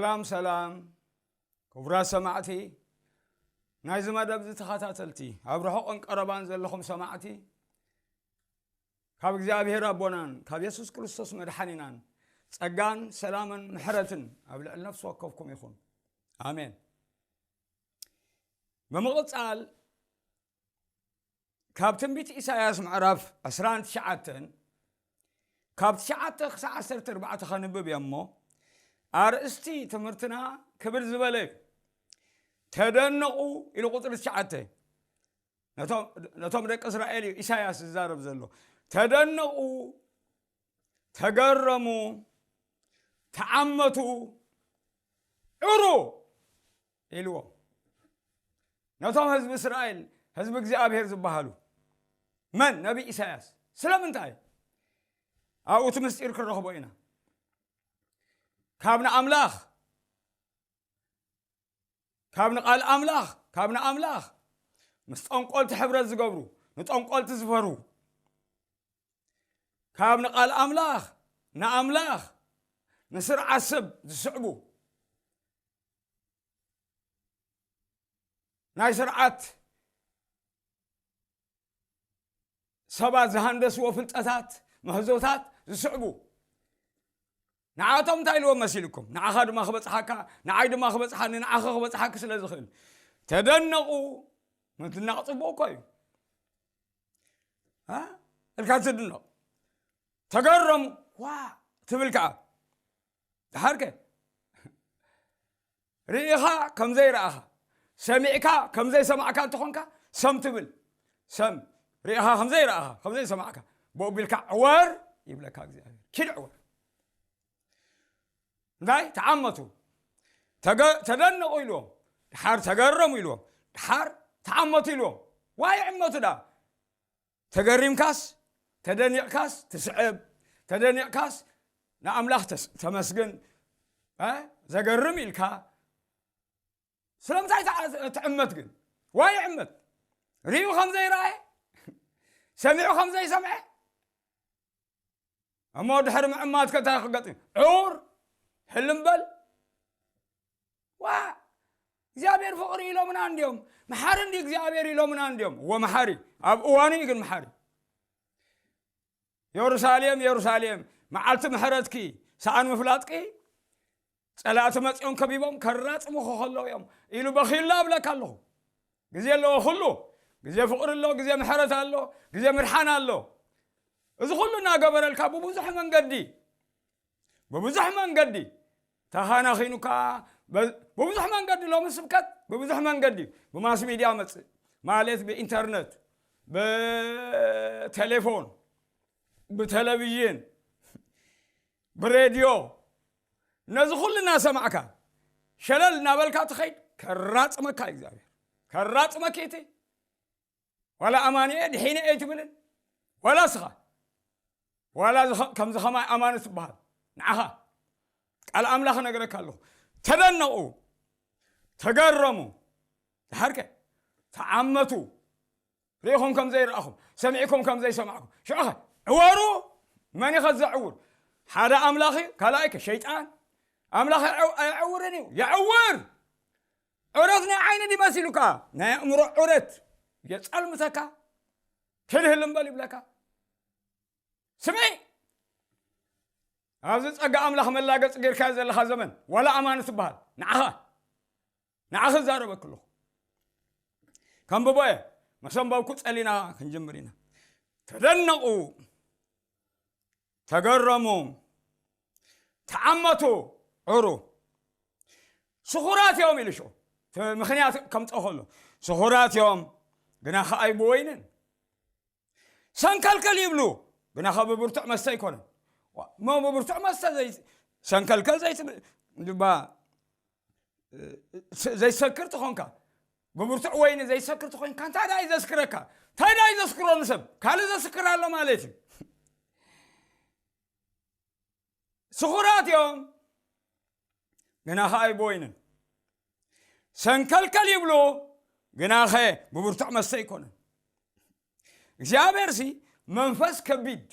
ሰላም ሰላም፣ ክቡራት ሰማዕቲ፣ ናይዚ መደብ እዚ ተኸታተልቲ፣ ኣብ ርሑቕን ቀረባን ዘለኹም ሰማዕቲ፣ ካብ እግዚኣብሔር ኣቦናን ካብ የሱስ ክርስቶስ መድሓኒናን ጸጋን ሰላምን ምሕረትን ኣብ ልዕሊ ነፍሲ ወከፍኩም ይኹን። ኣሜን። ብምቕጻል ካብ ትንቢት ኢሳያስ ምዕራፍ ዕስራን ትሽዓተን ካብ ትሽዓተ ክሳዕ ዓሰርተ ኣርባዕተ ከንብብ እየ እሞ፣ ኣርእስቲ ትምህርትና ክብል ዝበለ እዩ። ተደነቑ ኢሉ ቁጽሪ ትሽዓተ ነቶም፣ ነቶም ደቂ እስራኤል እዩ ኢሳያስ ዝዛረብ ዘሎ። ተደነቑ፣ ተገረሙ፣ ተዓመቱ፣ ዑሩ ኢልዎም። ነቶም ህዝቢ እስራኤል፣ ህዝቢ እግዚኣብሔር ዝበሃሉ። መን? ነቢይ ኢሳያስ። ስለምንታይ? ኣብኡ እቲ ምስጢር ክንረኽቦ ኢና። ካብ ንኣምላኽ፣ ካብ ንቓል ኣምላኽ፣ ካብ ንኣምላኽ ምስ ጠንቆልቲ ሕብረት ዝገብሩ፣ ንጠንቆልቲ ዝፈርሁ፣ ካብ ንቓል ኣምላኽ፣ ንኣምላኽ፣ ንስርዓት ሰብ ዝስዕቡ፣ ናይ ስርዓት ሰባት ዝሃንደስዎ ፍልጠታት፣ ምህዞታት ዝስዕቡ፣ ንዓቶም እንታይ ኢልዎም መሲልኩም? ንዓኻ ድማ ክበጽሓካ፣ ንዓይ ድማ ክበጽሓኒ፣ ንዓኻ ክበጽሓኪ ስለ ዝኽእል። ተደነቑ። ምድናቕ ጽቡቕ እኮ እዩ። እ? እልካ ትድነቕ። ተገረሙ። ዋ ትብል ከኣ። ደሓርከ? ርኢኻ ከም ዘይረኣኻ፣ ሰሚዕካ ከም ዘይሰማዕካ እንተኾንካ፣ ሰም ትብል። ሰም። ርኢኻ ከም ዘይረኣኻ፣ ከም ዘይሰማዕካ፣ ብኡ ቢልካ ዕወር ይብለካ እግዚኣብሔር። ኪድ ዕወር። እንታይ? ተዓመቱ። ተገ-፣ ተደነቑ ኢልዎም። ደሓር ተገረሙ ኢልዎም። ደሓር ተዓመቱ ኢልዎም። ዋይ ይዕመቱ ደኣ። ተገሪምካስ፣ ተደኒቕካስ ትስዕብ፣ ተደኒቕካስ ንኣምላኽ ተስ-፣ ተመስግን፣ እ? ዘገርም ኢልካ። ስለምንታይ ትዓ-፣ ትዕመት ግን? ዋይ ይዕመት? ርእዩ ከም ዘይረኣየ፣ ሰሚዑ ከም ዘይሰምዐ። እሞ ድሕሪ ምዕማት ከ እንታይ ክገጥም? ዕውር፣ ሕልም በል። ዋ፣ እግዚኣብሔር ፍቕሪ ኢሎምና እንድዮም። መሓሪ እንዲ እግዚኣብሔር ኢሎምና እንድዮም። እወ መሓሪ፣ ኣብ እዋኑ እዩ ግን መሓሪ። የሩሳሌም፣ የሩሳሌም፣ መዓልቲ ምሕረትኪ ሰኣን ምፍላጥኪ፣ ጸላእቲ መጺኦም ከቢቦም ከራጽሙኺ ከለዉ እዮም ኢሉ በኺዩላ እብለካ ኣለኹ። ግዜ ኣለዎ ኩሉ። ግዜ ፍቕሪ ኣሎ፣ ግዜ ምሕረት ኣሎ፣ ግዜ ምድሓን ኣሎ። እዚ ኩሉ እናገበረልካ ብብዙሕ መንገዲ፣ ብብዙሕ መንገዲ ተኻናኺኑካ፣ በ-፣ ብብዙሕ መንገዲ ሎሚ ስብከት ብብዙሕ መንገዲ ብማስ ሚድያ መጽእ ማለት ብኢንተርነት፣ ብቴሌፎን፣ ብቴሌቪዥን፣ ብሬድዮ፣ ነዚ ኩሉ እናሰማዕካ ሸለል እናበልካ ትኸይድ ከራጽመካ እዩ እግዚኣብሔር። ከራጽመኪ እቲ ዋላ ኣማኒ እየ ድሒነ እየ ኣይትብልን። ዋላ እስኻ ዋላ ዝኸ-፣ ከምዚ ኸማይ ኣማኒ ትበሃል። ንዓኻ ቃል ኣምላኽ እነግረካ ኣለኹ። ተደነቑ፣ ተገረሙ፣ ድሓርከ ተዓመቱ። ርኢኹም ከም ዘይረኣኹም፣ ሰሚዕኩም ከም ዘይሰማዕኩም። ሽዑኸ ዕወሩ፣ መን እዩ ከ ዘዕውር? ሓደ ኣምላኽ እዩ፣ ካልኣይ ከ ሸይጣን። ኣምላኽ ኣየዕው-፣ ኣየዕውርን እዩ። የዕውር! ዑረት ናይ ዓይኒ ድዩ መሲሉካ? ናይ ኣእምሮ ዑረት የጸልምተካ። ክልህል እምበል ይብለካ። ስምዒ! ኣብዚ ጸጋ ኣምላኽ መላገጺ ጌርካዮ ዘለኻ ዘመን፣ ዋላ ኣማኒ ትበሃል፣ ንዓኻ፣ ንዓኺ እዛረበኪ ኣለኹ። ከንብቦ እየ። መሰንበብኩ ጸሊና ክንጅምር ኢና። ተደነቑ፣ ተገረሙ፣ ተዓመቱ፣ ዑሩ። ስኹራት እዮም ኢሉ ሽዑ። እቲ ምኽንያት ከምጽኦ ከሎ፣ ስኹራት እዮም፣ ግና ኸኣ ኣይብወይንን። ሰንከልከል ይብሉ፣ ግና ኸኣ ብብርቱዕ መስተ ኣይኮነን። ዋ፣ እሞ ብብርቱዕ መስተ ዘይ-፣ ሰንከልከል ዘይትብል፣ ድባ፣ እ፣ ስ-፣ ዘይሰክር ትኾንካ፣ ብብርቱዕ ወይኒ ዘይሰክር ትኾንካ፣ እንታይ ደኣ እዩ ዘስክረካ? እንታይ ደኣ እዩ ዘስክሮ ንሰብ? ካልእ ዘስክር ኣሎ ማለት እዩ። ስኹራት እዮም፣ ግናኸ ኣይብወይንን። ሰንከልከል ይብሉ፣ ግናኸ ብብርቱዕ መስተ ኣይኮነን። እግዚኣብሔርሲ መንፈስ ከቢድ፣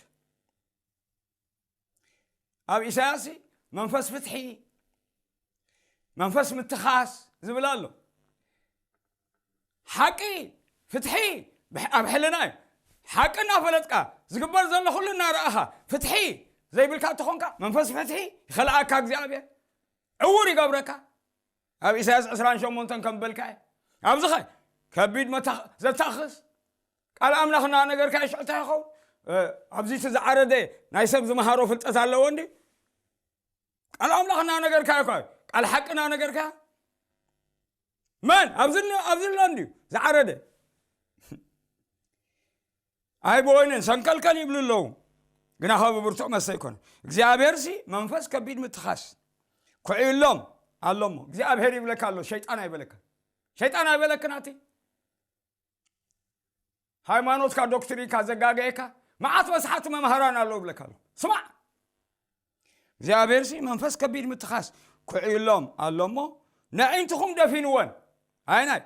ኣብ ኢሳያስሲ መንፈስ ፍትሒ፣ መንፈስ ምትኻስ ዝብል ኣሎ። ሓቂ፣ ፍትሒ፣ ብሕ- ኣብ ሕልና እዩ። ሓቂ እናፈለጥካ፣ ዝግበር ዘሎ ኩሉ እናረኣኻ፣ ፍትሒ ዘይብልካ እንተኾንካ፣ መንፈስ ፍትሒ ይኸልኣካ እግዚኣብሔር፣ ዕውር ይገብረካ። ኣብ ኢሳያስ ዕስራን ሸሞንተን ከም በልካ እዩ። ኣብዚ ኸ ከቢድ መታ- ዘታኽስ ቃል ኣምላኽ እናነገርካ ሽዕታ ይኸውን። ኣብዚ እቲ ዝዓረደ ናይ ሰብ ዝመሃሮ ፍልጠት ኣለዎ እንዲ? ቃል ኣምላኽ እናነገርካ እኳ፣ ቃል ሓቂ እናነገርካ፣ መን ኣብዚ ኣሎ- ኣብዚ ኣሎ እንድዩ ዝዓረደ? ኣይብወይንን ሰንከልከል ይብሉ ኣለዉ። ግና ካብ ብርቱዕ መስተ ኣይኮነ እግዚኣብሔር ሲ መንፈስ ከቢድ ምትኻስ ኩዕሎም ኣሎ እሞ እግዚኣብሔር ይብለካ ኣሎ። ሸይጣን ኣይበለካ። ሸይጣን ኣይበለክን ኣቲ ሃይማኖትካ ዶክትሪንካ ዘጋገየካ መዓት በስሓት መምሃራን ኣለዉ ይብለካ ኣሎ። ስማዕ እግዚኣብሔር ሲ መንፈስ ከቢድ ምትኻስ ኩዕሎም ኣሎ እሞ ነዒንትኹም ደፊንወን። ኣይናይ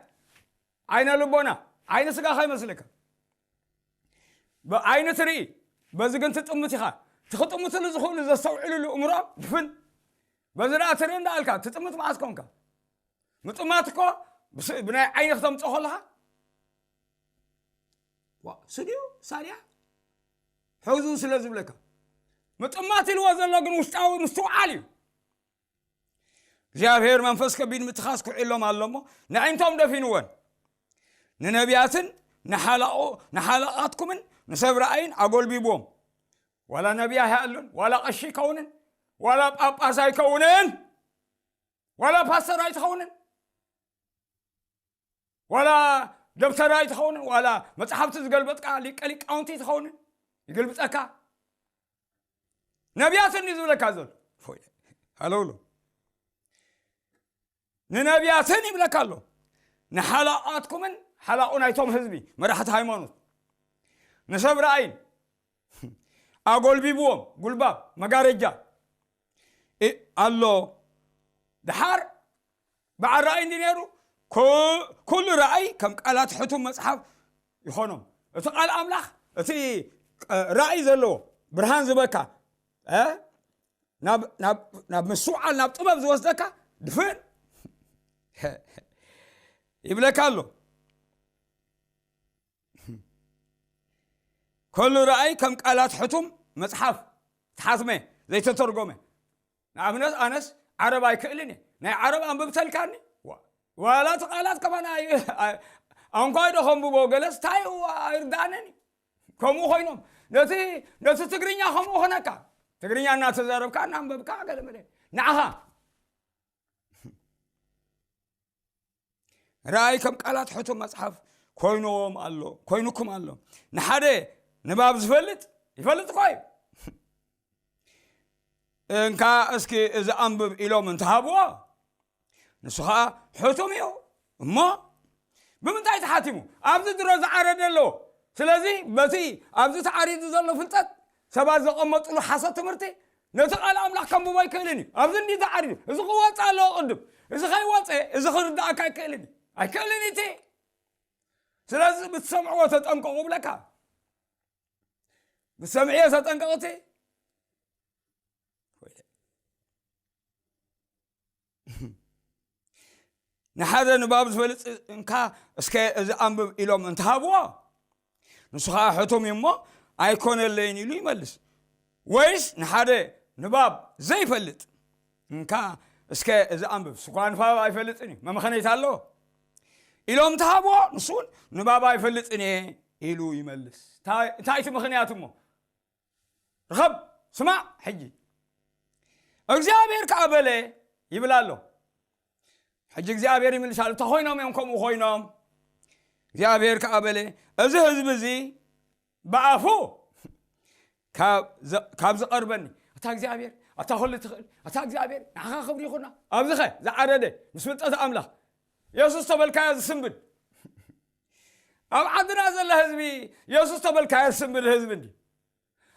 ዓይነ ልቦና ዓይነ ስጋ ከይመስለካ ብዓይኒ ትርኢ በዚ ግን ትጥምት ኢኻ። ትኽጥምትሉ ዝኽእሉ ዘስተውዕልሉ እምሮ ድፍን በዚ ደኣ ትርኢ እንዳኣልካ ትጥምት መዓስ ኮንካ? ምጥማት እኮ ብስ- ብናይ ዓይኒ ክተምፅኦ ከለኻ ዋ፣ ስድዩ ሳድያ ሕዙ ስለ ዝብለካ ምጥማት ኢልዎ ዘሎ ግን ውሽጣዊ ምስትውዓል እዩ። እግዚኣብሔር መንፈስ ከቢድ ምትኻስ ኩዒሎም ኣሎ እሞ ንዕንቶም ደፊንወን ንነቢያትን ንሓላቑ- ንሓላቓትኩምን ንሰብ ረኣይን ኣጎልቢብዎም። ዋላ ነቢያ ኣይሃሉን፣ ዋላ ቀሺ ኣይከውንን፣ ዋላ ጳጳስ ኣይከውንን፣ ዋላ ፓስተር ኣይትኸውንን፣ ዋላ ደብተራ ኣይትኸውንን፣ ዋላ መጽሓፍቲ ዝገልበጥካ ሊቀ ሊቃውንቲ ኣይትኸውንን። ይገልብጠካ ነቢያትን እዩ ዝብለካ ዘሎ። ፎይ፣ ሃለውሎ ንነቢያትን ይብለካ ኣሎ። ንሓላቓትኩምን ሓላቑ ናይቶም ህዝቢ መራሕቲ ሃይማኖት ንሰብ ረኣይን ኣጎልቢብዎም ጉልባብ መጋረጃ እ- ኣሎ። ድሓር በዓል ራእይ እንዲ ነይሩ ኩ- ኩሉ ራእይ ከም ቃላት ሕቱም መጽሓፍ ይኾኖም። እቲ ቃል ኣምላኽ እቲ እ፣ ራእይ ዘለዎ ብርሃን ዝበካ እ፣ ናብ ናብ ናብ ምስትውዓል ናብ ጥበብ ዝወስደካ ድፍን ይብለካ ኣሎ። ኩሉ ረኣይ ከም ቃላት ሕቱም መጽሓፍ ተሓትመ ዘይተተርጎመ። ንኣብነት ኣነስ ዓረብ ኣይክእልን እየ። ናይ ዓረብ ኣንብብ ተልካኒ ዋ- ዋላ እቲ ቃላት ከማን ኣይ- ኣይ- ኣንኳይ ዶ ከንብቦ ገለስ እንታይ ዋ- ኣይርዳእንን እዩ። ከምኡ ኮይኖም ነቲ ነቲ ትግርኛ ከምኡ ኾነካ ትግርኛ እናተዛረብካ እናንበብካ ገለመለ ንዓኻ ራእይ ከም ቃላት ሕቱም መጽሓፍ ኮይኖም ኣሎ ኮይኑኩም ኣሎ። ንሓደ ንባብ ዝፈልጥ ይፈልጥ እኮ እዩ። እንካ እስኪ እዚ ኣንብብ ኢሎም እንተሃብዎ ንሱ ኸዓ ሕቱም እዩ። እሞ ብምንታይ ተሓቲሙ? ኣብዚ ድሮ ዝዓረደ ኣለዎ። ስለዚ በቲ ኣብዚ ተዓሪዱ ዘሎ ፍልጠት ሰባት ዘቐመጥሉ ሓሶት ትምህርቲ ነቲ ቃል ኣምላኽ ከንብቦ ኣይክእልን እዩ። ኣብዚ እንዲ ተዓሪዱ እዚ ክወፅእ ኣለዎ ቅድም። እዚ ከይወፀ እዚ ክርዳእካ ኣይክእልን እዩ። ኣይክእልን እቲ ስለዚ ብትሰምዕዎ ተጠንቀቑ ብለካ። ብትሰምዕዮ ተጠንቀቕቲ ንሓደ ንባብ ዝፈልጥ እንካ እስከ እዚ ኣንብብ ኢሎም እንተሃብዎ ንሱ ከዓ ሕቱም እዩ እሞ ኣይኮነለይን ኢሉ ይመልስ። ወይስ ንሓደ ንባብ ዘይፈልጥ እንካ እስከ እዚ ኣንብብ ስኳ ንባብ ኣይፈልጥን እዩ መመኸነይታ ኣለዎ ኢሎም እንተሃብዎ ንሱ እውን ንባብ ኣይፈልጥን እየ ኢሉ ይመልስ። እንታይ እቲ ምኽንያት እሞ ርኸብ ስማዕ ሕጂ እግዚኣብሔር ከዓ በለ ይብል ኣሎ። ሕጂ እግዚኣብሔር ይምልስ ኣሎ። ተኾይኖም እዮም ከምኡ ኮይኖም እግዚኣብሔር ከዓ በለ እዚ ህዝቢ እዚ ብኣፉ ካብ ዝቐርበኒ ኣታ እግዚኣብሔር ኣታ ኩሉ ትኽእል ኣታ እግዚኣብሔር ንዓኻ ክብሪ ይኹና ኣብዚኸ ዝዓረደ ምስ ፍልጠት ኣምላኽ የሱስ ተበልካዮ ዝስንብድ ኣብ ዓድና ዘለ ህዝቢ የሱስ ተበልካዮ ዝስንብድ ህዝቢ እንዲ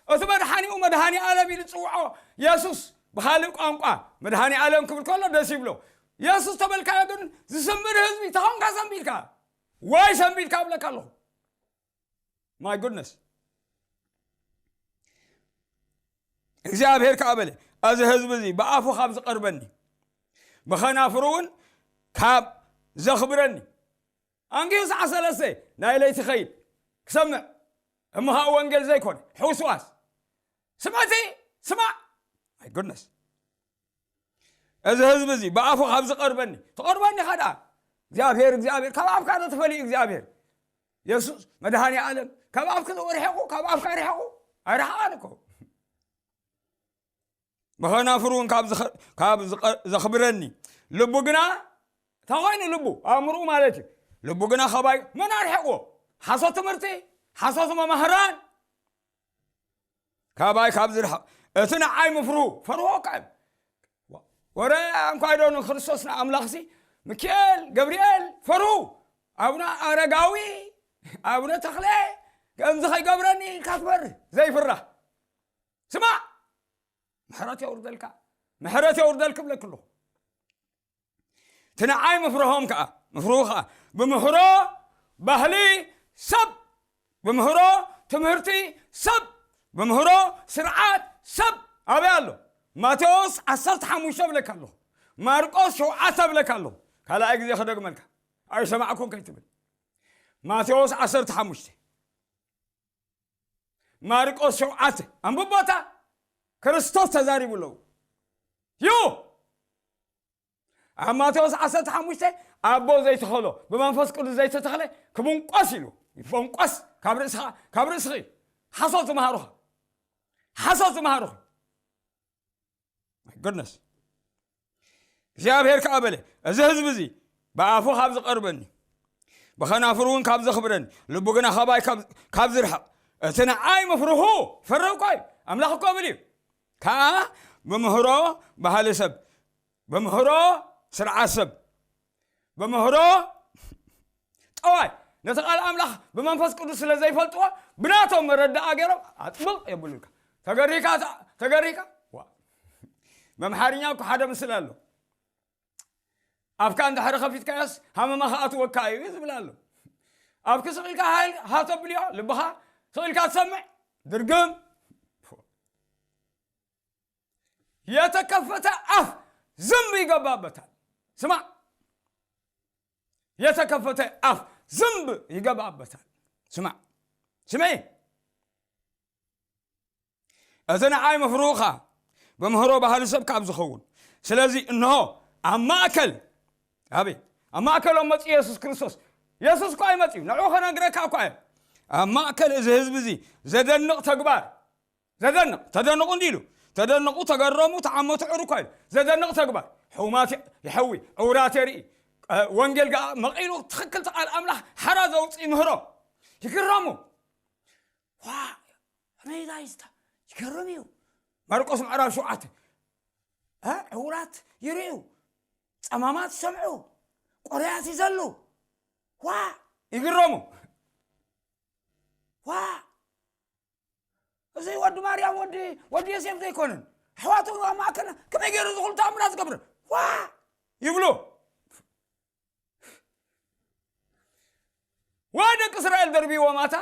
እቲ መድሓኒኡ መድሃኒ ኣለም ኢሉ ዝፅውዖ የሱስ ብካልእ ቋንቋ መድሃኒ ኣለም ክብል ከሎ ደስ ይብሎ የሱስ ተበልካዮ ግን ዝስንብድ ህዝቢ ተኾንካ ሰንቢድካ ወይ ሰንቢድካ ብለካ ኣለኹ my goodness እግዚኣብሔር ከዓ በለ እዚ ህዝቢ እዚ ብኣፉ ካብ ዝቐርበኒ ብኸናፍሩ እውን ካብ ዘኽብረኒ። ኣንጊሁ ሰዓት ሰለስተ ናይ ለይቲ ኸይድ ክሰምዕ፣ እሞ ኸዓ ወንጌል ዘይኮነ ሕውስዋስ። ስምዕቲ፣ ስማዕ። My goodness። እዚ ህዝቢ እዚ ብኣፉ ካብ ዝቐርበኒ፣ ትቐርበኒ ኸ ደኣ? እግዚኣብሔር፣ እግዚኣብሔር፣ ካብ ኣፍካ ዶ ትፈልዩ እግዚኣብሔር? የሱስ፣ መድኃኔ ዓለም፣ ካብ ኣፍኪ ርሒቑ፣ ካብ ኣፍካ ርሒቑ? ኣይረሓቓን እኮ። ብኸናፍሩ እውን ካብ ዝኸ-፣ ካብ ዝቐ-፣ ዘኽብረኒ። ልቡ ግና፣ እንታይ ኮይኑ ልቡ? ኣእምርኡ ማለት እዩ። ልቡ ግና ኻባይ መን ኣርሒቕዎ? ሓሶት ትምህርቲ፣ ሓሶት መማህራን ካባይ ካብ ዝርሕቕ። እቲ ንዓይ ምፍርሁ፣ ፈርሆ እኳ እዮም። ወረ እንኳ ዶ ንክርስቶስ ንኣምላኽሲ፣ ሚካኤል፣ ገብርኤል፣ ፈርሁ። ኣቡነ ኣረጋዊ፣ ኣቡነ ተኽለ፣ ከምዚ ኸይገብረኒ ኢልካ ትፈርህ፣ ዘይፍራህ። ስማዕ፣ ምሕረት የውርደልካ፣ ምሕረት የውርደልክ እብለኪ ኣለኹ። እቲ ንዓይ ምፍርሆም ከኣ፣ ምፍርሁ ከኣ፣ ብምህሮ ባህሊ ሰብ፣ ብምህሮ ትምህርቲ ሰብ፣ ብምህሮ ስርዓት ሰብ ኣበይ ኣሎ? ማቴዎስ ዓሰርተ ሓሙሽተ እብለካ ኣለኹ። ማርቆስ ሸውዓተ እብለካ ኣለኹ። ካልኣይ ግዜ ክደግመልካ፣ ኣይሰማዕኩን ከይትብል። ማቴዎስ ዓሰርተ ሓሙሽተ፣ ማርቆስ ሸውዓተ፣ ኣንብቦታ። ክርስቶስ ተዛሪቡ ኣለዉ። ዩ! ኣብ ማቴዎስ ዓሰርተ ሓሙሽተ፣ ኣቦ ዘይተኸሎ፣ ብመንፈስ ቅዱስ ዘይተተኽለ ክብንቆስ ኢሉ። ይፈንቆስ ካብ ርእስኻ፣ ካብ ርእስኺ። ሓሶት ዝመሃሩኻ። ሓሶት ዝመሃሩኻ። My goodness። እግዚኣብሔር ከኣ በለ፣ እዚ ህዝቢ እዚ ብኣፉ ካብ ዝቐርበኒ፣ ብኸናፍሩ እውን ካብ ዘኽብረኒ፣ ልቡ ግና ካባይ ካብ፣ ካብ ዝርሕቕ፣ እቲ ንዓይ ምፍርሁ፣ ፈርህ እኮ እዩ፣ ኣምላኽ እኮ ብል እዩ። ከኣ ብምህሮ ባህሊ ሰብ፣ ብምህሮ ስርዓት ሰብ፣ ብምህሮ ጠዋይ፣ ነቲ ቃል ኣምላኽ ብመንፈስ ቅዱስ ስለ ዘይፈልጥዎ፣ ብናቶም መረዳኣ ገይሮም ኣጥብቕ የብሉልካ። ተገሪካ፣ ተገሪካ፣ ዋ። መምሓርኛ እኮ ሓደ ምስል ኣሎ። ኣፍካ እንድሕሪ ከፊትካዮስ ሃመማ ክኣትወካ እዩ ዝብል ኣሎ። ኣፍኪ ስቕ ኢልካ ሃይል ሃተብልዮ፣ ልብኻ ስቕ ኢልካ ትሰምዕ፣ ድርግም። የተከፈተ አፍ ዝንብ ይገባበታል። ስማ፣ የተከፈተ አፍ ዝንብ ይገባበታል። ስማ፣ ስምዒ፣ እዚ ንዓይ መፍርሁኻ ብምህሮ ባህሊ ሰብ ካብ ዝኸውን። ስለዚ እንሆ ኣብ ማእከል፣ ኣቤት፣ ኣብ ማእከሎም መጺኡ የሱስ ክርስቶስ። የሱስ እኳ እዩ መጺኡ፣ ንዕኡ ከነግረካ እኳ እየ። ኣብ ማእከል እዚ ህዝቢ እዚ ዘደንቕ ተግባር፣ ዘደንቕ፣ ተደንቑ እንዲሉ፣ ተደንቑ፣ ተገረሙ፣ ተዓመቱ፣ ዕሩ እኳ ኢሉ። ዘደንቕ ተግባር። ሕሙማት ይሐዊ፣ ዕውራት የርኢ። እ፣ ወንጌል ገኣ መቒሉ ትኽክል ቃል ኣምላኽ ሓራ ዘውፅእ ይምህሮ። ይግረሙ። ዋ፣ ከመይ ኢላ ይስታ? ይገርም እዩ። ማርቆስ ምዕራፍ ሸውዓተ። እ፣ ዕውራት ይርእዩ፣ ጸማማት ይሰምዑ፣ ቆርያት ይዘሉ። ዋ፣ ይግረሙ። ዋ፣ እዚ ወዲ ማርያም፣ ወዲ፣ ወዲ ዮሴፍ ዘይኮነን? ኣሕዋቱ ኣብ ማእከልና ከመይ ገይሩ እዚ ኩሉ ተኣምራት ዝገብር? ዋ! ይብሉ። ዋ፣ ደቂ እስራኤል ደርብይዎም ኣታ።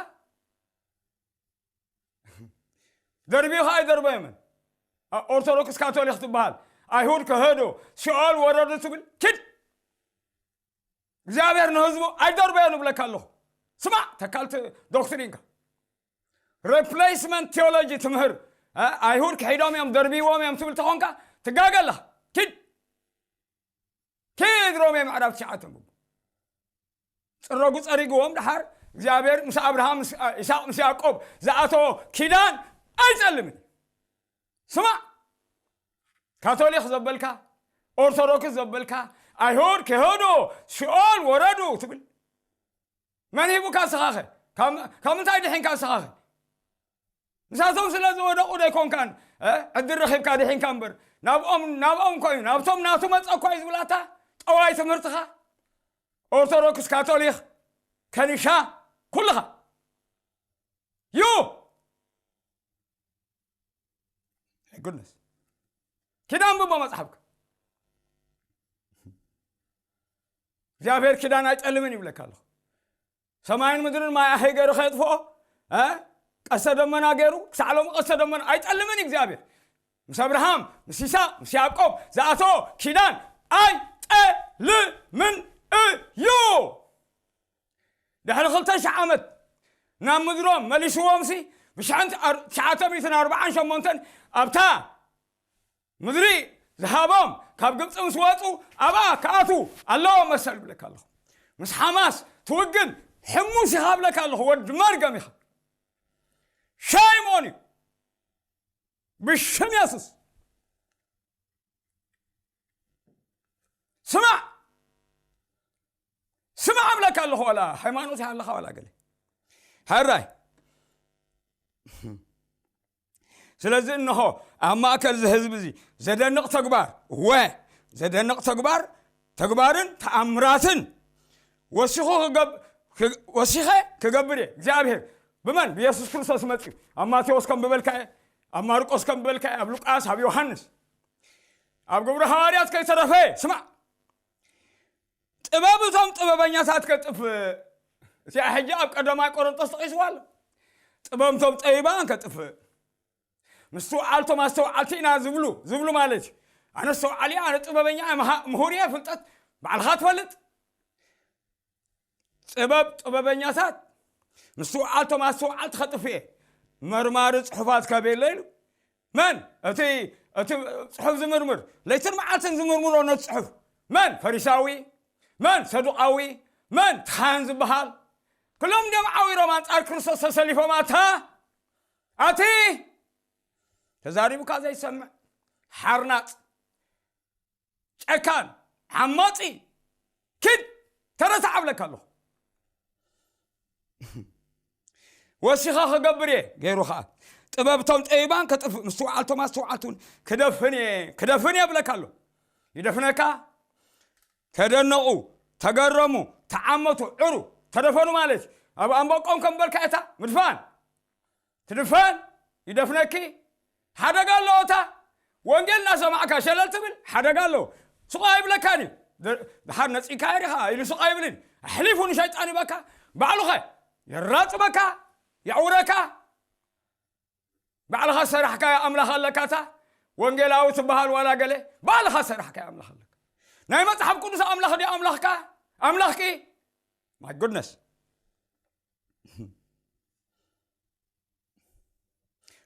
ደርብዩ ኸዓ ኣይደርበዮምን። ኣ-፣ ኦርቶዶክስ ካቶሊክ ትበሃል። ኣይሁድ ከሀዱ፣ ሲኦል ወረዱ ትብል። ኪድ! እግዚኣብሔር ንህዝቡ ኣይደርበዮን እብለካ ኣለኹ። ስማዕ፣ ተካልቲ ዶክትሪንካ። ሪፕሌስመንት ቴዎሎጂ ትምህር። እ፣ ኣይሁድ ክሒዶም እዮም፣ ደርብይዎም እዮም ትብል ተኾንካ፣ ትጋገ ኣለኻ። ኪድ! ኪድ ሮሜ ምዕራፍ ትሽዓተ ኣንብቡ። ጽረጉ ጸሪግዎም፣ ደሓር እግዚኣብሔር ምስ ኣብርሃም፣ ምስ ይስሐቅ፣ ምስ ያዕቆብ ዝኣተዎ ኪዳን ኣይጸልምን። ስማዕ፣ ካቶሊክ ዘበልካ፣ ኦርቶዶክስ ዘበልካ፣ ኣይሁድ ክህዱ፣ ሲኦል ወረዱ ትብል። መን ሂቡካ ንስኻኸ? ካብ፣ ካብ ምንታይ ድሒንካ ንስኻኸ? ንሳቶም ስለ ዝወደቑ ዶ ኣይኮንካን፣ እ፣ ዕድል ረኺብካ ድሒንካ እምበር፣ ናብኦም፣ ናብኦም እኮ እዩ፣ ናብቶም ናቱ መጸ እኮ እዩ ዝብላታ ጠዋይ ትምህርትኻ። ኦርቶዶክስ፣ ካቶሊክ፣ ከኒሻ፣ ኩልኻ። ዩ! My goodness። ኪዳን ብቦ መጽሓፍካ። እግዚኣብሔር ኪዳን ኣይጠልምን ይብለካ ኣለኹ። ሰማይን ምድርን ማይ ኣኸይ ገይሩ ከየጥፍኦ፣ እ? ቀስተ ደመና ገይሩ፣ ክሳዕ ሎሚ ቀስተ ደመና ኣይጠልምን እዩ እግዚኣብሔር። ምስ ኣብርሃም፣ ምስ ይስሐቅ፣ ምስ ያዕቆብ ዝኣተዎ ኪዳን ኣይጠልምን እዩ። ድሕሪ ክልተ ሽሕ ዓመት ናብ ምድሮም መሊስዎምሲ፣ ብሽሕን ኣር-፣ ትሽዓተ ሚእትን ኣርባዓን ሸሞንተን ኣብታ ምድሪ ዝሃቦም ካብ ግብፂ ምስ ወፁ፣ ኣብኣ ክኣትዉ ኣለዎም መሰል ይብለካ ኣለኹ። ምስ ሓማስ ትውግን ሕሙስ ኢኻ እብለካ ኣለኹ። ወዲ መርገም ኢኻ። ሸይም ኦን እዩ። ብሽም የሱስ ስማዕ፣ ስማዕ እብለካ ኣለኹ። ዋላ ሃይማኖት ኣለኻ ዋላ ገለ፣ ሕራይ። ስለዚ እንሆ፣ ኣብ ማእከል እዚ ህዝቢ እዚ ዘደንቕ ተግባር፣ ወ-፣ ዘደንቕ ተግባር፣ ተግባርን ተኣምራትን ወሲኹ ክገብ-፣ ክግ-፣ ወሲኸ ክገብር እየ። እግዚኣብሔር ብመን? ብየሱስ ክርስቶስ መጺኡ። ኣብ ማቴዎስ ከም ዝበልካየ፣ ኣብ ማርቆስ ከም ዝበልካየ፣ ኣብ ሉቃስ፣ ኣብ ዮሃንስ፣ ኣብ ግብሪ ሃዋርያት ከይተረፈ፣ ስማዕ፣ ጥበብ እቶም ጥበበኛታት ከጥፍእ። እዚኣ ሕጂ ኣብ ቀዳማይ ቆሮንቶስ ተጠቒስዋ ኣሎ። ጥበብ እቶም ጠቢባን ከጥፍእ። ምስትውዓል እቶም ኣስተውዓልቲ ኢና ዝብሉ፣ ዝብሉ ማለት እዩ። ኣነ ኣስተውዓሊ እየ፣ ኣነ ጥበበኛ እየ፣ መሃ-፣ ምሁር እየ፣ ፍልጠት ባዕልኻ ትፈልጥ። ጥበብ ጥበበኛታት ምስትውዓል እቶም ኣስተውዓልቲ ከጥፍእ እየ። መርማሪ ጽሑፋት ከቤለ ኢሉ። መን? እቲ፣ እቲ ጽሑፍ ዝምርምር፣ ለይትን መዓልትን ዝምርምሮ ነቲ ጽሑፍ። መን? ፈሪሳዊ። መን? ሰዱቃዊ። መን? ካህን ዝበሃል። ኩሎም እንዲኦም ዓዊሮም ኣንጻር ክርስቶስ ተሰሊፎም። ኣታ፣ ኣቲ፣ ተዛሪቡካ ዘይሰምዕ፣ ሓርናጽ፣ ጨካን፣ ዓማጺ፣ ኪድ፣ ተረሳዕ እብለካ ኣለኹ። ወሲኻ ክገብር እየ፣ ገይሩ ኸኣ። ጥበብ እቶም ጠቢባን ከጥፍእ፣ ምስትውዓል እቶም ኣስተውዓልቲ እውን ክደፍን እየ፣ ክደፍን እየ እብለካ ኣሎ። ይደፍነካ። ተደነቑ፣ ተገረሙ፣ ተዓመቱ፣ ዕሩ፣ ተደፈኑ ማለት እዩ። ኣብ ኣንበቆም ከም በልካ እታ ምድፋን። ትድፈን፣ ይደፍነኪ። ሓደጋ ኣለዎ። እታ ወንጌል እናሰማዕካ ሸለል ትብል ሓደጋ ኣለዎ። ስቕ ኣይብለካን እዩ። ደ-፣ ድሓር ነጺካ ኢኻ ኢሉ ስቕ ኣይብልን። ኣሕሊፉ ንሸይጣን ይበካ። ባዕሉኸ የራጽመካ፣ የዕውረካ። ባዕልኻ ሰራሕካዮ ኣምላኽ ኣለካ። እታ ወንጌላዊ ትበሃል ዋላ ገለ፣ ባዕልኻ ሰራሕካዮ ኣምላኽ ኣለካ። ናይ መጽሓፍ ቅዱስ ኣምላኽ ድዩ ኣምላኽካ? ኣምላኽኪ? My goodness።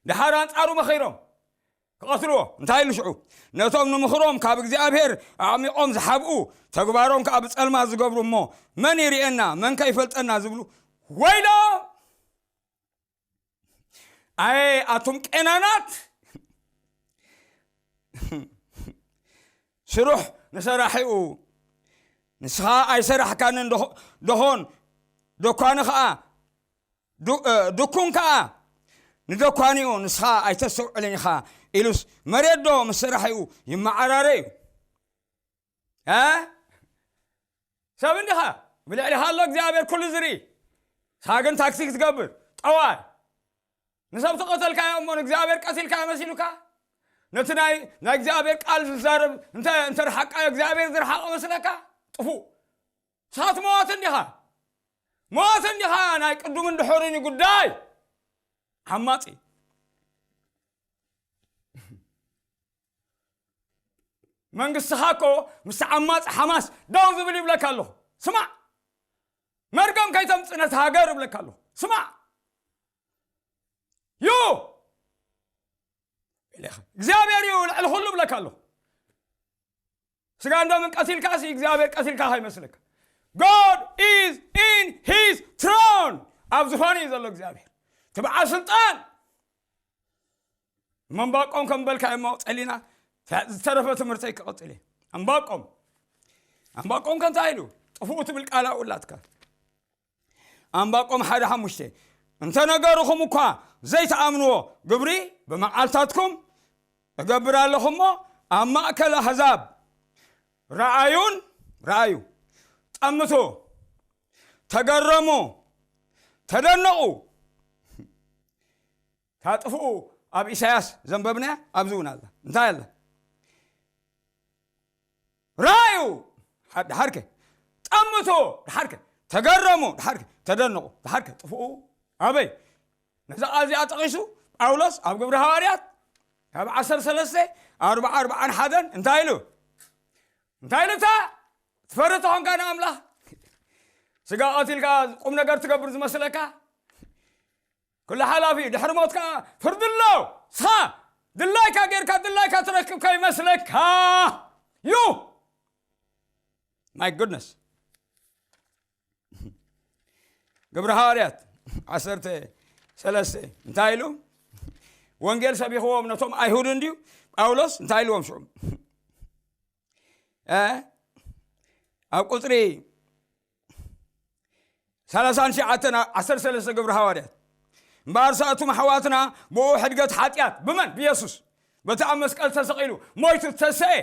ደሓር ኣንጻሩ መኺሮም ክቐትልዎ። እንታይ ኢሉ ሽዑ? ነቶም ንምኽሮም ካብ እግዚኣብሔር ኣዕሚቖም ዝሓብኡ፣ ተግባሮም ከኣ ብጸልማት ዝገብሩ፣ እሞ መን ይርእየና፣ መን ከ ይፈልጠና ዝብሉ፣ ወይሎም! ኣየ ኣቱም ቄናናት! ስሩሕ ንሰራሒኡ፣ ንስኻ ኣይሰራሕካንን፣ ደኾ-፣ ደኾን፣ ደኳኒ ኸኣ፣ ዱ-፣ እ፣ ድኩን ከኣ ንደኳኒኡ፣ ንስኻ ኣይተስተውዕልን ኢኻ ኢሉስ፣ መሬት ዶ ምስ ሰራሒኡ ይመዓራረ እዩ? እ? ሰብ እንዲኻ፣ ብልዕሊኻ ኣሎ እግዚኣብሔር ኩሉ ዝርኢ። ንስኻ ግን ታክቲክ ትገብር፣ ጠዋይ። ንሰብ ተቐተልካዮ እሞ ንእግዚኣብሔር ቀቲልካዮ መሲሉካ? ነቲ ናይ፣ ናይ እግዚኣብሔር ቃል ዝዛረብ እንተ፣ እንተ ረሓቃዮ እግዚኣብሔር ዝረሓቐ መስለካ? ጥፉእ። ንስኻ ትመዋት እንዲኻ። መዋት እንዲኻ፣ ናይ ቅዱምን ድሑርን እዩ ጉዳይ። ዓማጺ። መንግስትኻ እኮ ምስ ዓማጺ ሓማስ ደው ዝብል ይብለካ ኣለኹ። ስማዕ፣ መርገም ከይተምጽእ ነቲ ሃገር እብለካ ኣለኹ። ስማዕ፣ ዩ፣ እግዚኣብሔር እዩ ልዕሊ ኩሉ እብለካ ኣለኹ። ስጋ እንዶ ምን ቀቲልካ ሲ እግዚኣብሔር ቀቲልካ ከይመስለካ። God is in his throne። ኣብ ዝፋኑ እዩ ዘሎ እግዚኣብሔር። እቲ በዓል ስልጣን። መንባቆም ከም በልካ እሞ ጸሊና፣ ተ-፣ ዝተረፈ ትምህርተይ ክቐጽል እየ። ኣንባቆም፣ ኣንባቆም ከ እንታይ ኢሉ? ጥፍኡ ትብል ቃል ኣብኡ ኣላትካ። ኣንባቆም ሓደ ሓሙሽተ፣ እንተ ነገርኹም እኳ ዘይትኣምንዎ ግብሪ ብመዓልታትኩም እገብር ኣለኹ እሞ፣ ኣብ ማእከል ኣህዛብ ረኣዩን፣ ረኣዩ፣ ጠምቱ፣ ተገረሙ፣ ተደነቑ። ታጥፍኡ ኣብ ኢሳያስ ዘንበብናያ ኣብዚ እውን ኣላ። እንታይ ኣላ? ራዩ፣ ሓ-፣ ድሓርከ ጠምቱ፣ ድሓርከ ተገረሙ፣ ድሓርከ ተደነቑ፣ ድሓርከ ጥፍኡ። ኣበይ? ነዛ ቃል እዚኣ ጠቒሱ ጳውሎስ ኣብ ግብሪ ሃዋርያት ካብ ዓሰርተ ሰለስተ፣ ኣርብዓ፣ ኣርብዓን ሓደን እንታይ ኢሉ? እንታይ ኢሉ? እታ ትፈሪ ተኾንካ ንኣምላኽ፣ ስጋ ቀቲልካ ቁም ነገር ትገብር ዝመስለካ፣ ኩሉ ሓላፊ እዩ። ድሕሪ ሞት ከዓ ፍርዲ ኣሎ። ንስኻ ድላይካ ጌርካ ድላይካ ትረክብ ከይመስለካ። You, my goodness። ግብሪ ሃዋርያት ዓሰርተ ሰለስተ እንታይ ኢሉ? ወንጌል ሰቢኽዎም ነቶም ኣይሁድን ድዩ? ጳውሎስ እንታይ ኢልዎም ሽዑ? እ? ኣብ ቁፅሪ ሰላሳን ትሽዓተን ዓሰርተ ሰለስተ ግብሪ ሃዋርያት፣ እምበኣር ሳእቱም ኣሕዋትና ብኡ ሕድገት ሓጢኣት ብመን? ብየሱስ፣ በቲ ኣብ መስቀል ተሰቒሉ ሞይቱ ተሰኤ።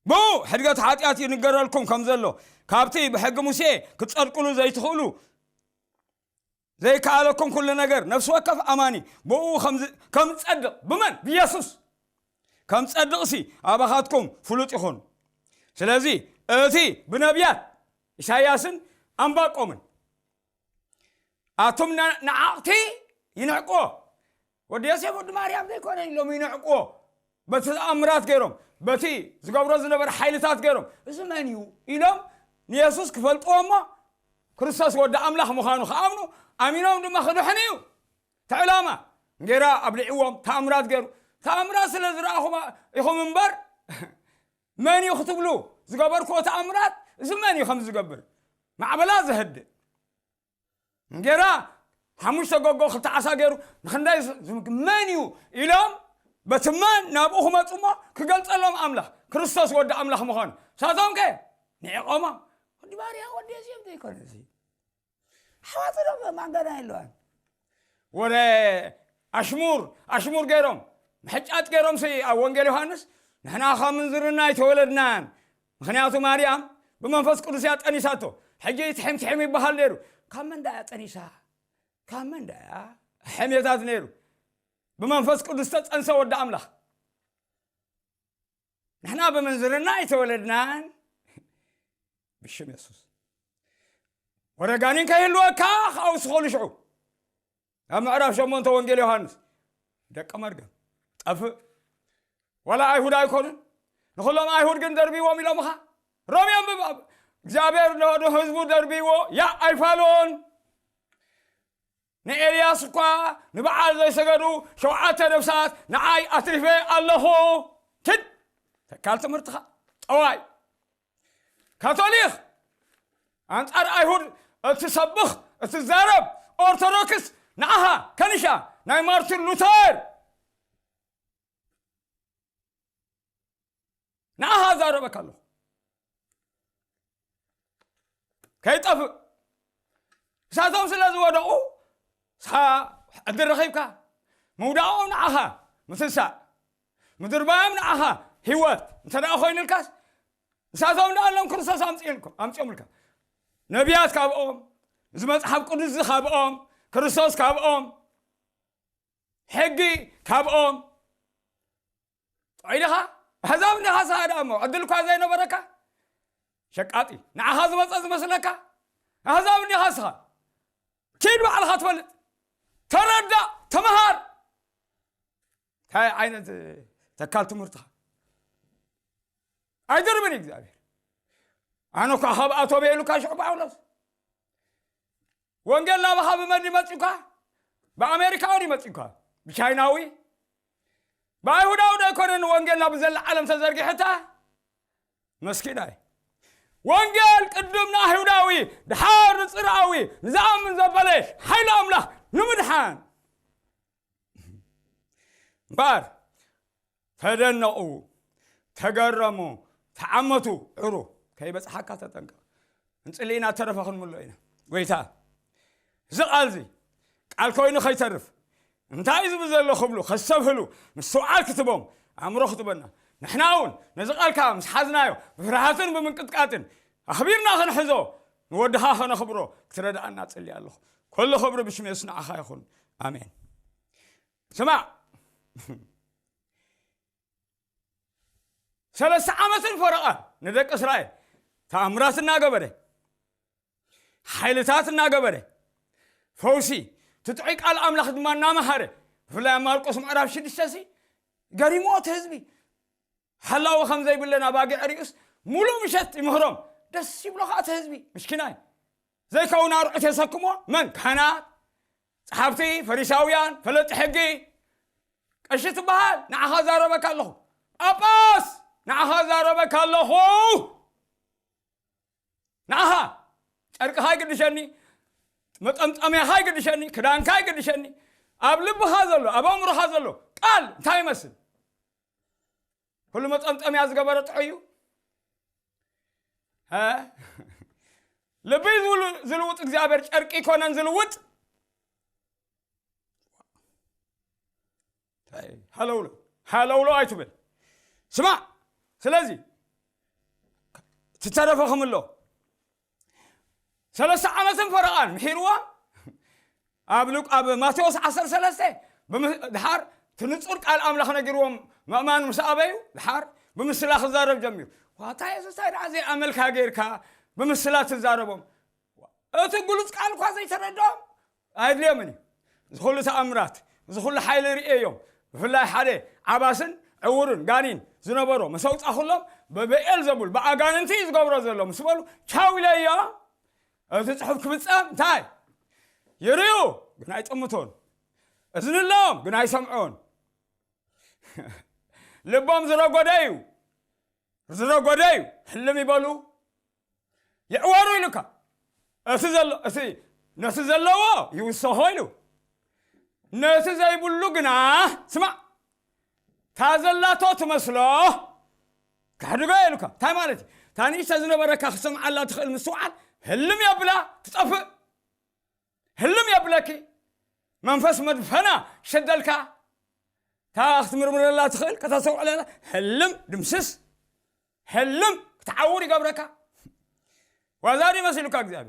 ብኡ ሕድገት ሓጢኣት ይንገረልኩም ከም ዘሎ፣ ካብቲ ብሕጊ ሙሴ ክትጸድቅሉ ዘይትኽእሉ ዘይከኣለኩም ኩሉ ነገር፣ ነፍሲ ወከፍ ኣማኒ ብኡ ከም ዝ-፣ ከም ዝጸድቕ፣ ብመን? ብየሱስ ከም ዝጸድቕሲ ኣባኻትኩም ፍሉጥ ይኹን። ስለዚ እቲ ብነቢያት ኢሳይያስን ኣንባቆምን ኣቱም ነ-፣ ነዓቕቲ ይንዕቅዎ። ወዲ ዮሴፍ ወዲ ማርያም ዘይኮነ ኢሎም ይንዕቅዎ። በቲ ተኣምራት ገይሮም፣ በቲ ዝገብሮ ዝነበረ ሓይልታት ገይሮም፣ "እዚ መን እዩ?" ኢሎም ንየሱስ ክፈልጥዎ እሞ፣ ክርስቶስ ወዲ ኣምላኽ ምዃኑ ክኣምኑ፣ ኣሚኖም ድማ ክድሕኑ እዩ እቲ ዕላማ። እንጌራ ኣብሊዕዎም፣ ተኣምራት ገይሩ። ተኣምራት ስለ ዝረኣኹም ኢኹም እምበር፣ መን እዩ ክትብሉ፣ ዝገበርክዎ ተኣምራት፣ "እዚ መን እዩ ከምዚ ዝገብር?" ማዕበላ ዘህድእ። እንጌራ ሓሙሽተ ጎጎ ክልተ ዓሳ ገይሩ ንኽንደይ ዝ-፣ ዝምግ-፣ መን እዩ ኢሎም በቲ መን ናብኡ ክመፁ እሞ ክገልፀሎም ኣምላኽ ክርስቶስ ወዲ ኣምላኽ ምዃኑ። ንሳቶም ከ ንዒቖማ። ወዲ ማርያም ወዲ ዮሴፍ ዘይኮነ እዚ። ኣሕዋቱ ዶ ማንጋና የለዋን? ወረ ኣሽሙር፣ ኣሽሙር ገይሮም፣ ምሕጫጥ ገይሮም ሲ ኣብ ወንጌል ዮሃንስ፣ "ንሕና ካብ ምንዝርና ኣይተወለድናን፣ ምኽንያቱ ማርያም ብመንፈስ ቅዱስ እያ ጠኒሳቶ። ሕጂ ትሕም ትሕም ይበሃል ነይሩ። ካብ መን ደኣ እያ ጠኒሳ? ካብ መን ደኣ እያ?" ሕሜታት ነይሩ። ብመንፈስ ቅዱስ ተጸንሰ ወዲ ኣምላኽ። ንሕና ብምንዝርና ኣይተወለድናን። ብሽም የሱስ። ወረ ጋኔን ከይህልወካ ክኣውስኸሉ ሽዑ። ኣብ ምዕራፍ ሸሞንተ ወንጌል ዮሃንስ፣ ደቂ መርገም፣ ጠፍእ። ዋላ ኣይሁድ ኣይኮኑን፣ ንኹሎም ኣይሁድ ግን ደርቢዎም ኢሎምኻ። ሮሜ ኣንብብ፣ ኣብ እግዚኣብሔር ንህዝቡ ደርቢዎ፣ ያ ኣይፋሎን። ንኤልያስ እኳ ንበዓል ዘይሰገዱ ሸውዓተ ነፍሳት ንዓይ ኣትሪፈ ኣለኹ። ትድ ተካል ትምህርትኻ፣ ጠዋይ። ካቶሊክ ኣንጻር ኣይሁድ እትሰብኽ፣ እትዛረብ፣ ኦርቶዶክስ ንዓኻ ከኒሻ ናይ ማርቲን ሉተር ንዓኻ ዛረበካ ኣለኹ። ከይጠፍእ። እሳቶም ስለ ዝወደቑ፣ ንስኻ ዕድል ረኺብካ። ምውዳቖም ንዓኻ ምትንሳእ፣ ምድርባዮም ንዓኻ ህይወት እንተ ደኣ ኮይኑልካስ፣ ንሳቶም ደኣ ኣሎም ክርስቶስ ኣምጺኡልኩም-፣ ኣምጺኦምልካ። ነቢያት ካብኦም፣ እዚ መጽሓፍ ቅዱስ እዚ ካብኦም፣ ክርስቶስ ካብኦም፣ ሕጊ ካብኦም። ጥዑይ ዲኻ? ኣህዛብ እንዲኻ ስኻ ደኣ እሞ፣ ዕድል እኳ ዘይነበረካ? ሸቃጢ፣ ንዓኻ ዝመጸ ዝመስለካ? ኣህዛብ እንዲኻ ስኻ? ኪድ ባዕልኻ ትፈልጥ። ተረዳእ፣ ተመሃር። እንታይ ዓይነት ተካል ትምህርትኻ? ኣይድርብን እዩ እግዚኣብሔር። ኣነ እኳ ካብኣቶም እየ ኢሉካ ሽዑ ጳውሎስ። ወንጌል ናባኻ ብመን ይመጽእካ? ብኣሜሪካዊ ይመጽእካ? ብቻይናዊ? ብኣይሁዳዊ ዶ ኣይኮነን ወንጌል ናብ ዘላ ዓለም ተዘርጊሕታ? መስኪናይ። ወንጌል ቅድም ንኣይሁዳዊ፣ ድሓር ንጽርኣዊ፣ ንዝኣምን ዘበለ ሓይሊ ኣምላኽ ንምድሓን። እምበኣር ተደነቑ፣ ተገረሙ፣ ተዓመቱ። ዕሩ ከይበጽሓካ ተጠንቀቕ። እንጽሊ ኢና፣ ተረፈ ክንምሎ ኢና። ጎይታ፣ እዚ ቃል እዚ ቃል ኮይኑ ከይተርፍ፣ እንታይ እዩ ዝብል ዘሎ ክብሉ ከስተብህሉ ምስትውዓል ክትቦም ኣእምሮ ክትበና። ንሕና እውን ነዚ ቃልካ ምስ ሓዝናዮ ብፍርሃትን ብምንቅጥቃጥን ኣኽቢርና ክንሕዞ፣ ንወድኻ ከነኽብሮ ክትረድኣና እጽሊ ኣለኹ። ኩሉ ክብሪ ብሽም የሱስ ንዓኻ ይኹን። ኣሜን። ስማዕ፣ ሰለስተ ዓመትን ፈረቓን ንደቂ እስራኤል ተኣምራት እናገበረ፣ ሓይልታት እናገበረ፣ ፈውሲ፣ እቲ ጥዑይ ቃል ኣምላኽ ድማ እናመሃረ፣ ብፍላይ ኣብ ማርቆስ ምዕራፍ ሽዱሽተ ሲ ገሪምዎ እቲ ህዝቢ። ሓላዊ ከም ዘይብለን ኣባጊዕ ሪኡስ፣ ሙሉእ ምሸት ይምህሮም። ደስ ይብሎ ከዓ እቲ ህዝቢ ምስኪናይ። ዘይከውን ኣርዑት የሰክሞ። መን? ካህናት፣ ጸሓፍቲ፣ ፈሪሳውያን፣ ፈለጥቲ ሕጊ። ቀሺ ትበሃል፣ ንዓኻ ዛረበካ ኣለኹ። ጳጳስ፣ ንዓኻ ዛረበካ ኣለኹ። ንዓኻ ጨርቅኻ ይግድሸኒ፣ መጠምጠምያኻ ይግድሸኒ፣ ክዳንካ ይግድሸኒ። ኣብ ልብኻ ዘሎ፣ ኣብ ኣእምሮኻ ዘሎ ቃል እንታይ ይመስል? ኩሉ መጠምጠምያ ዝገበረ ጥዑይ እዩ። ሀ? ልቢ ዝውል-፣ ዝልውጥ እግዚኣብሔር ጨርቂ ይኮነን ዝልውጥ። ሃለውሎ፣ ሃለውሎ ኣይትበል። ስማዕ፣ ስለዚ ትተረፈ ክምሎ ሰለስተ ዓመትን ፈረቓን ምሒርዋ። ኣብ ሉቅ-፣ ኣብ ማቴዎስ ዓሰርተ ሰለስተ፣ ብምስ-፣ ድሓር እቲ ንጹር ቃል ኣምላኽ ነጊርዎም ምእማን ምስ ኣበዩ፣ ድሓር ብምስላ ክዛረብ ጀሚሩ። ዋታ የሱስ፣ እንታይ ደኣ ዘይኣመልካ ጌርካ ብምስላ ትዛረቦም? እቲ ግሉጽ ቃል እኳ ዘይተረድኦም ኣየድልዮምን እዩ። እዚ ኩሉ ተኣምራት፣ እዚ ኩሉ ሓይሊ ርእዮም። ብፍላይ ሓደ ዓባስን ዕውርን ጋኒን ዝነበሮ ምስ ኣውጻኹሎም፣ ብብኤል ዘቡል፣ ብኣጋንንቲ እዩ ዝገብሮ ዘሎ ምስ በሉ፣ ቻው ኢለዮ። እቲ ጽሑፍ ክፍጸም እንታይ? ይርእዩ፣ ግን ኣይጥምቱን። እዝኒ ኣለዎም፣ ግን ኣይሰምዑን። ልቦም ዝረጎደ እዩ፣ ዝረጎደ እዩ። ህልም ይበሉ፣ ይዕወሩ ኢሉካ። እቲ ዘሎ፣ እቲ ነቲ ዘለዎ ይውሰኾ ኢሉ። ነቲ ዘይብሉ ግና፣ ስማዕ፣ እታ ዘላቶ ትመስሎ፣ ከሕድጎ ኢሉካ። እንታይ ማለት እዩ? እታ ንእሽቶ ዝነበረካ ክሰምዓላ ትኽእል ምስትውዓል፣ ህልም የብላ፣ ትጠፍእ። ህልም የብለኪ። መንፈስ መድፈና ሸደልካ። እታ ክትምርምረላ ትኽእል፣ ከተስተውዕለላ፣ ህልም ድምስስ። ህልም ክትዓውር ይገብረካ። ዋዛ ድዩ መሲሉካ እግዚኣብሔር?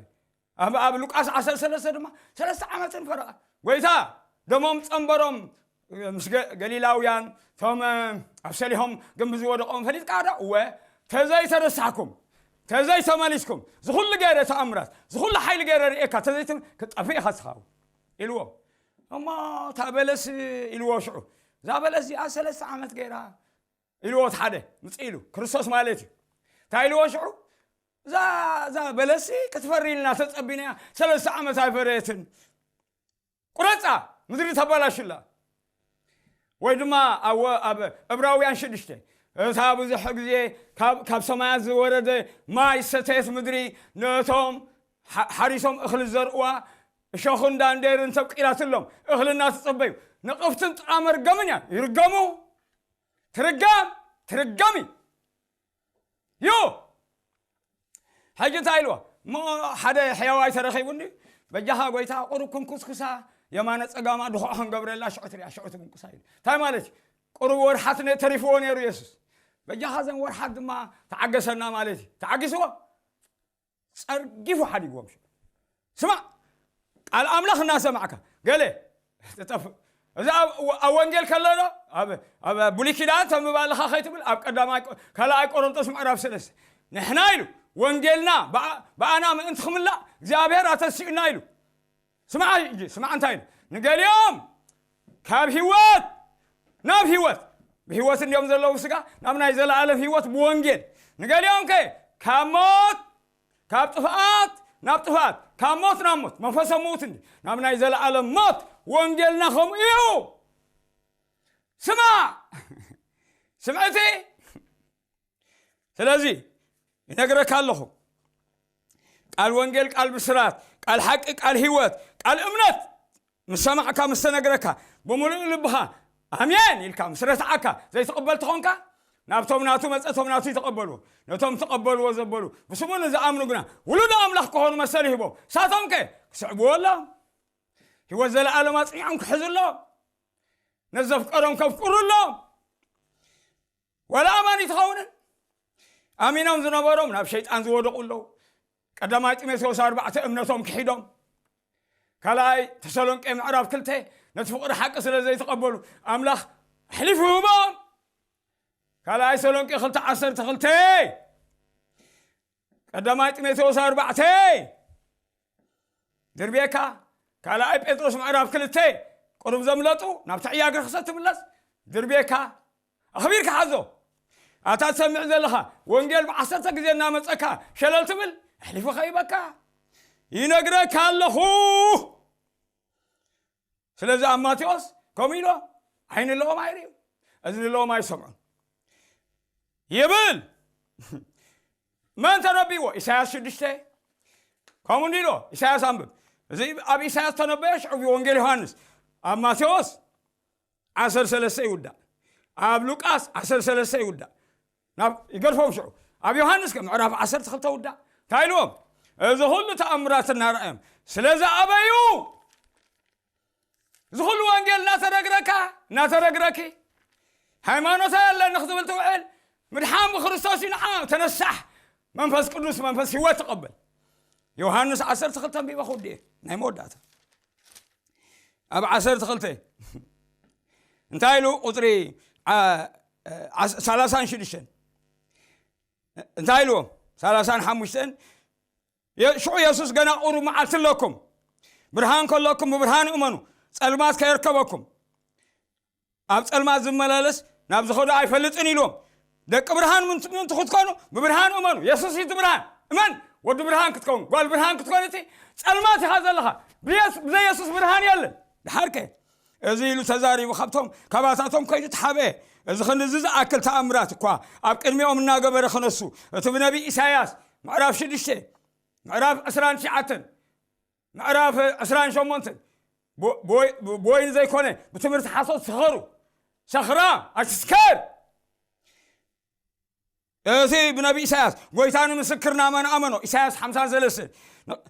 ኣብ፣ ኣብ ሉቃስ ዓሰርተ ሰለስተ ድማ፣ ሰለስተ ዓመትን ፈረቓ። ጎይታ ደሞም ጸንበሮም ምስ ገ-፣ ገሊላውያን፣ እቶም፣ እ፣ ኣብ ሰሊሆም ግንቢ ዝወደቖም ፈሊጥካ ዶ? እወ፣ ተዘይተነሳሕኩም፣ ተዘይተመሊስኩም፣ ዝኹሉ ገይረ ተኣምራት፣ ዝኹሉ ሓይሊ ገይረ ርእየካ፣ ተዘይትም-፣ ክትጠፍእ ኢኻ ትኸውን ኢልዎ። እሞ እታ በለስ ኢልዎ ሽዑ፣ እዛ በለስ እዚኣ ሰለስተ ዓመት ገይራ ኢልዎ፣ እቲ ሓደ ምጽእ ኢሉ፣ ክርስቶስ ማለት እዩ። እንታይ ኢልዎ ሽዑ? እዛ፣ እዛ በለስ ክትፈሪ ኢልና ተጸቢናያ፣ ሰለስተ ዓመት ኣይፈረየትን። ቁረጻ፣ ምድሪ ተባላሽላ። ወይ ድማ ኣብ፣ ኣብ ዕብራውያን ሽዱሽተ፣ እታ ብዙሕ ግዜ ካብ፣ ካብ ሰማያት ዝወረደ ማይ ሰተየት ምድሪ ነቶም ሓ-፣ ሓሪሶም እኽሊ ዘርእዋ እሾኽን ዳንዴርን ተብቂላትሎም፣ እኽሊ እናተጸበዩ፣ ነቐፍትን ጥራ መርገምን እያ። ይርገሙ። ትርገም፣ ትርገሚ። ዩ። ሕጂ እንታይ ኢልዎ? እሞ ሓደ ሕያዋይ ተረኺቡኒ፣ በጃኻ ጎይታ፣ ቁሩብ ክንኩስኩሳ፣ የማነ ጸጋማ ድኹዕ ክንገብረላ፣ ሽዑ ትሪኣ፣ ሽዑ ትብንኩሳ ኢሉ። እንታይ ማለት እዩ? ቁሩብ ወርሓት ነ-፣ ተሪፍዎ ነይሩ የሱስ። በጃኻ ዘን ወርሓት ድማ ተዓገሰና ማለት እዩ። ተዓጊስዎ? ጸርጊፉ ሓዲግዎም። ሽዑ ስማዕ፣ ቃል ኣምላኽ እናሰማዕካ ገለ ትጠፍእ። እዚ ኣብ፣ ኣብ ወንጌል ከሎ ዶ? ኣብ፣ ኣብ ብሉይ ኪዳን ተንብብ ኣለኻ ከይትብል፣ ኣብ ቀዳማይ ቆ-፣ ካልኣይ ቆሮንቶስ ምዕራፍ ሰለስተ፣ ንሕና ኢሉ፣ ወንጌልና ብኣ-፣ ብኣና ምእንቲ ክምላእ እግዚኣብሔር ኣተሲኡና ኢሉ። ስማዕ ሕጂ፣ ስማዕ እንታይ ኢሉ? ንገሊኦም ካብ ህይወት ናብ ህይወት፣ ብህይወት እንዲዮም ዘለዉ ስጋ፣ ናብ ናይ ዘለኣለም ህይወት ብወንጌል። ንገሊኦም ከ ካብ ሞት፣ ካብ ጥፍኣት ናብ ጥፍኣት፣ ካብ ሞት ናብ ሞት፣ መንፈሶም ምዉት እንዲ፣ ናብ ናይ ዘለኣለም ሞት። ወንጌልና ከምኡ እዩ። ስማዕ፣ ስምዕቲ። ስለዚ ይነግረካ ኣለኹ፣ ቃል ወንጌል፣ ቃል ብስራት፣ ቃል ሓቂ፣ ቃል ህይወት፣ ቃል እምነት ምስ ሰማዕካ፣ ምስ ተነግረካ፣ ብምሉእ ልብኻ ኣሜን ኢልካ ምስ ረትዓካ፣ ዘይትቕበል ተኾንካ፣ ናብቶም ናቱ መጸ፣ እቶም ናቱ ይተቐበልዎ። ነቶም ተቐበልዎ ዘበሉ፣ ብስሙ ንዝኣምኑ ግና ውሉድ ኣምላኽ ክኾኑ መሰል ይህቦም። ንሳቶም ከ ክስዕብዎ ኣለዎም። ህይወት ዘለኣለም ኣጽኒዖም ክሕዙ ኣለዎም። ነዘፍቀሮም ከፍቅሩ ኣለዎም። ዋላ ኣማኒ ትኸውንን ኣሚኖም ዝነበሮም ናብ ሸይጣን ዝወደቑ ኣለዉ። ቀዳማይ ጢሞቴዎስ ኣርባዕተ እምነቶም ክሒዶም። ካልኣይ ተሰሎንቄ ምዕራፍ ክልተ ነቲ ፍቕሪ ሓቂ ስለ ዘይተቐበሉ ኣምላኽ ኣሕሊፉ ህቦም። ካልኣይ ተሰሎንቄ ክልተ ዓሰርተ ክልተ፣ ቀዳማይ ጢሞቴዎስ ኣርባዕተ ድርቤካ፣ ካልኣይ ጴጥሮስ ምዕራፍ ክልተ፣ ቁሩብ ዘምለጡ ናብቲ ዕያግሪ ክሰት ትምለስ፣ ድርቤካ ኣኽቢርካ ሓዞ። ኣታ ትሰምዕ ዘለኻ ወንጌል ብዓሰርተ ግዜ እናመፀካ ሸለል ትብል፣ ኣሕሊፉ ኸይበካ ይነግረካ ኣለኹ። ስለዚ ኣብ ማቴዎስ ከምኡ ኢሎ፣ ዓይኒ ኣለዎም ኣይርእዩ፣ እዝኒ ኣለዎም ኣይሰምዑን ይብል። መን ተነቢዎ? ኢሳያስ ሽዱሽተ። ከምኡ እንዲሎ ኢሳያስ ኣንብብ። እዚ ኣብ ኢሳያስ ተነበየ ሽዑ ወንጌል ዮሃንስ ኣብ ማቴዎስ ዓሰርተ ሰለስተ ይውዳእ፣ ኣብ ሉቃስ ዓሰርተ ሰለስተ ይውዳእ። ናብ ይገድፎም ሽዑ ኣብ ዮሃንስ ከ ምዕራፍ ዓሰርተ ክልተ ውዳእ እንታይ ኢልዎም? እዚ ኩሉ ተኣምራት እናረኣዮም ስለዚ ኣበዩ እዚ ኩሉ ወንጌል እናተነግረካ እናተነግረኪ ሃይማኖት ኣለኒ ክትብል ትውዕል፣ ምድሓን ብክርስቶስ እዩ፣ ንዓ ተነሳሕ፣ መንፈስ ቅዱስ መንፈስ ህይወት ትቐበል። ዮሃንስ ዓሰርተ ክልተ ኣንቢበ ክውድእ እየ፣ ናይ መወዳእታ ኣብ ዓሰርተ ክልተ እንታይ ኢሉ? ቁፅሪ ዓ- ዓ- ሰላሳን ሽዱሽተን እንታይ ኢልዎም? ሰላሳን ሓሙሽተን የ- ሽዑ የሱስ ገና ቁሩብ መዓልቲ ኣለኩም፣ ብርሃን ከለኩም ብብርሃን እመኑ፣ ጸልማት ከየርከበኩም። ኣብ ጸልማት ዝመላለስ ናብ ዝኸዶ ኣይፈልጥን ኢልዎም። ደቂ ብርሃን ምንት- ምእንቲ ክትኮኑ ብብርሃን እመኑ። የሱስ እዩ እቲ ብርሃን። እመን፣ ወዲ ብርሃን ክትከውን፣ ጓል ብርሃን ክትኮን። እቲ ጸልማት ኢኻ ዘለኻ። ብየስ- ብዘይ የሱስ ብርሃን የለን። ድሓርከ እዚ ኢሉ ተዛሪቡ፣ ካብቶም ካባታቶም ከይዱ ተሓብአ። እዚ ክንድዚ ዝኣክል ተኣምራት እኳ ኣብ ቅድሚኦም እናገበረ ክነሱ፣ እቲ ብነቢ ኢሳያስ ምዕራፍ ሽዱሽተ ምዕራፍ ዕስራን ትሽዓተን ምዕራፍ ዕስራን ሸሞንተን፣ ቦ- ቦይ- ቦይን ዘይኮነ ብትምህርቲ ሓሶት ስኸሩ፣ ሰኽራ ኣትስከር። እቲ ብነቢ ኢሳያስ ጎይታ ንምስክርና መን ኣመኖ? ኢሳያስ ሓምሳን ሰለስተን ነ-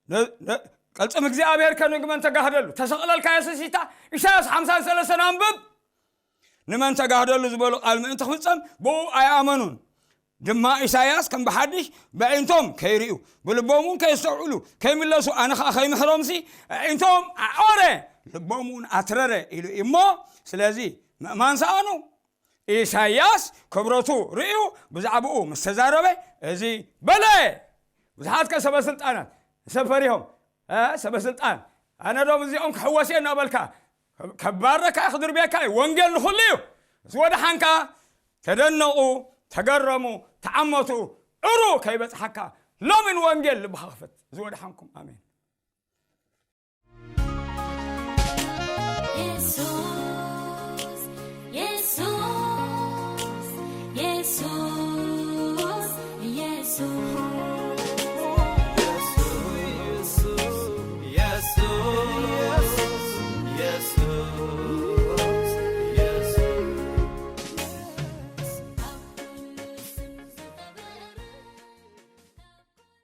ነ- ነ- ቀልጽም እግዚኣብሔር ከንግመን ተጋህደሉ ተሰቕለልካ የሱሲታ። ኢሳያስ ሓምሳን ሰለስተን ኣንብብ። ንመን ተጋህደሉ ዝበሎ ቃል ምእንቲ ክፍጸም ብኡ ኣይኣመኑን። ድማ ኢሳያስ ከም ብሓድሽ ብዕንቶም ከይርእዩ ብልቦም እውን ከየስተውዕሉ ከይምለሱ ኣነ ኸዓ ከይምሕሮምሲ ኣዒንቶም ኣዖረ ልቦም እውን ኣትረረ ኢሉ እዩ እሞ ስለዚ ምእማን ሰኣኑ። ኢሳያስ ክብረቱ ርእዩ ብዛዕባኡ ምስ ተዛረበ እዚ በለ። ብዙሓት ከ ሰበስልጣናት ሰብ ፈሪሆም፣ እ፣ ሰበስልጣን ኣነ ዶም እዚኦም ክሕወስ እየ እናበልካ ከባረካ ክድርብየካ እዩ። ወንጌል ንኹሉ እዩ። ዝወድሓንካ ተደነቑ፣ ተገረሙ፣ ተዓመቱ፣ ዕሩ ከይበጽሓካ ሎሚ ንወንጌል ልብኻ ክፈት። ዝወድሓንኩም ኣሜን።